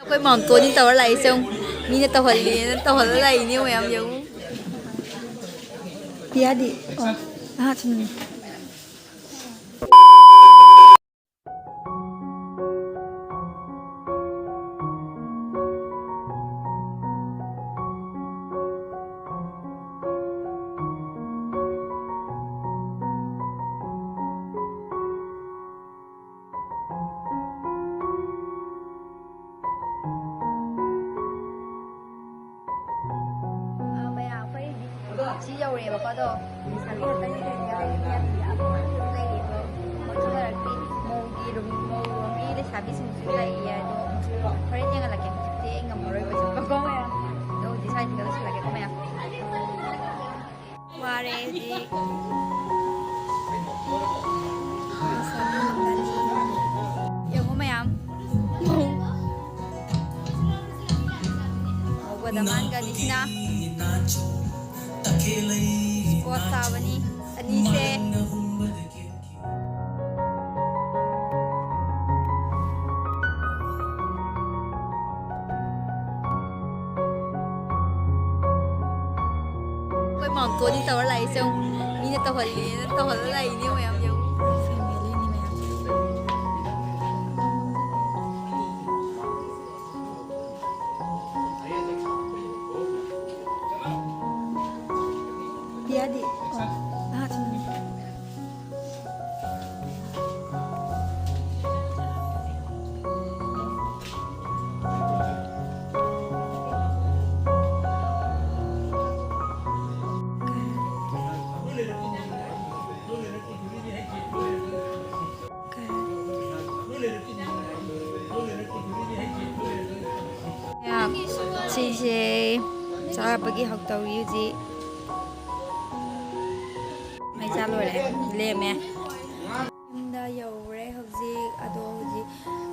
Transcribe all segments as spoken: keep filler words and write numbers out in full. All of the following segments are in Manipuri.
ꯑꯩꯈꯣꯏ ꯃꯥꯝꯇꯣꯟꯅꯤ ꯇꯧꯔ ꯂꯥꯛꯏꯁꯦ ꯌꯦꯡꯉꯨ꯫ ꯃꯤꯅ ꯇꯧꯍꯜꯂꯦꯅ ꯇꯧꯍꯜꯂ ꯂꯥꯛꯏꯅꯦ ꯃꯌꯥꯝ ꯌꯦꯡꯉꯨ꯫ ꯄꯤꯌꯥꯗꯤ? ꯑꯣ, ꯑꯍꯥ, ꯁꯨꯝ꯫ ꯑ, ꯃꯌꯥꯝ, ꯑꯩꯈꯣꯏ ꯁꯤ ꯌꯧꯔꯦꯕꯀꯣ, ꯑꯗꯣ ꯂꯩꯁꯥꯕꯤ ꯈꯛꯇꯪ ꯂꯩꯔꯦ, ꯂꯩꯔꯦ, ꯑꯗꯣ ꯃꯣꯏ ꯊꯣꯛꯅꯔꯛꯇ꯭ꯔꯤ꯫ ꯃꯧꯒꯤ ꯔꯨꯝ, ꯃꯧ ꯔꯨꯝꯒꯤ ꯂꯩꯁꯥꯕꯤꯁꯤꯡꯁꯨ ꯂꯩꯌꯦ, ꯑꯗꯣ ꯍꯣꯔꯦꯟ ꯌꯦꯡꯍꯜꯂꯛꯀꯦ꯫ ꯍꯧꯖꯤꯛꯇꯤ ꯑꯩ ꯉꯝꯃꯔꯣꯏꯕ ꯆꯠꯄꯀꯣ ꯃꯌꯥꯝ꯫ ꯑꯗꯣ ꯍꯧꯖꯤꯛ ꯁ꯭ꯋꯥꯏꯁꯤꯗ ꯂꯣꯏꯁꯤꯜꯂꯒꯦꯀꯣ ꯃꯌꯥꯝ꯫ ꯋꯥꯔꯦ ꯍꯧꯖꯤꯛ꯫ ꯌꯦꯡꯉꯨ ꯃꯌꯥꯝ꯫ ꯉꯧꯕꯗ ꯃꯥꯟꯒꯅꯤꯁꯤꯅ꯫ ꯁ꯭ꯀꯣꯁ ꯆꯥꯕꯅꯤ ꯑꯅꯤꯁꯦ꯫ ꯑꯩꯈꯣꯏ ꯃꯥꯝꯇꯣꯟꯅꯤ ꯇꯧꯔ ꯂꯥꯛꯏꯁꯦ ꯌꯦꯡꯉꯨ꯫ ꯃꯤꯅ ꯇꯧꯍꯜꯂꯦꯅ ꯇꯧꯍꯜꯂ ꯂꯥꯛꯏꯅꯦ ꯃꯌꯥꯝ ꯌꯦꯡꯉꯨ꯫ ꯐꯦꯃꯤꯂꯤꯅꯤ ꯃꯌꯥꯝ꯫ ꯄꯤꯌꯥꯗꯤ? ꯑꯣ, ꯑꯍꯥ, ꯁꯨꯝ꯫ ꯁꯤꯁꯦ ꯆꯥꯕꯒꯤ ꯍꯧ ꯇꯧꯔꯤ ꯍꯧꯖꯤꯛ꯫ ꯃꯩ ꯆꯥ ꯂꯣꯏꯔꯦ, ꯂꯦꯝꯃꯦ꯫ ꯌꯨꯝꯗ ꯌꯧꯔꯦ ꯍꯧꯖꯤꯛ꯫ ꯑꯗꯣ ꯍꯧꯖꯤꯛ,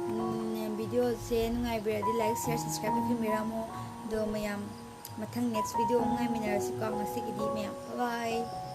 ꯎꯝ, ꯚꯤꯗꯤꯑꯣꯁꯦ ꯅꯨꯡꯉꯥꯏꯕꯤꯔꯗꯤ like, share, subscribe ꯇꯧꯁꯤꯟꯕꯤꯔꯝꯃꯣ꯫ ꯑꯗꯣ ꯃꯌꯥꯝ ꯃꯊꯪ next video ꯑꯃꯨꯛ ꯉꯥꯏꯃꯤꯟꯅꯔꯁꯤꯀꯣ꯫ ꯉꯁꯤꯒꯤꯗꯤ ꯃꯌꯥꯝ bye bye꯫